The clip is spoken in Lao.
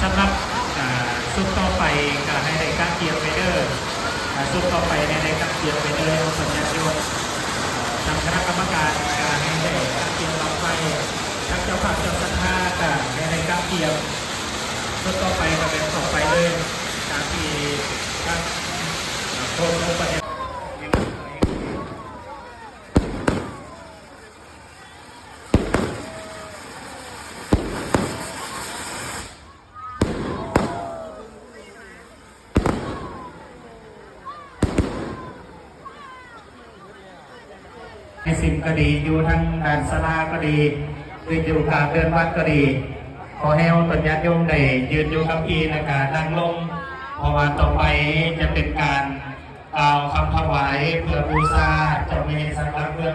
ສຳລັບ ອ່າ ຊຸດຕໍ່ໄປກໍໃຫ້ໄດ້ກະກຽມໄວ້ເດີ ອ່າ ຊຸດຕໍ່ໄປໃຫ້ໄດ້ກະກຽມໄວ້ເດີ ເອົາສັນຍາດໂຍມ ເອີ ທາງຄະນະກຳມະການກໍໃຫ້ໄດ້ກະກຽມບັ້ງໄຟ ທາງເຈົ້າພາບເຈົ້າສັດທາກໍໃຫ້ໄດ້ກະກຽມ ຊຸດຕໍ່ໄປກໍແມ່ນຕໍ່ໄປເລີຍ ຕາມທີ່ທາງ ເອີ ໂຄສກປະເທດ ໃຫ້ສິມກໍດີ ຢູ່ທາງດ້ານສາລາກໍດີ ຫຼືຢູ່ກາງເດີ່ນວັດກໍດີ ຂໍໃຫ້ເຮົາຕົນຍາດໂຍມໄດ້ຢືນຢູ່ກັບທີ່ ແລ້ວກະນັ່ງລົງ ເພາະວ່າຕໍ່ໄປຈະເປັນການ ກ່າວຄຳຖວາຍເພື່ອບູຊາເຈົ້າແມ່ສັກຫຼັກເມືອງ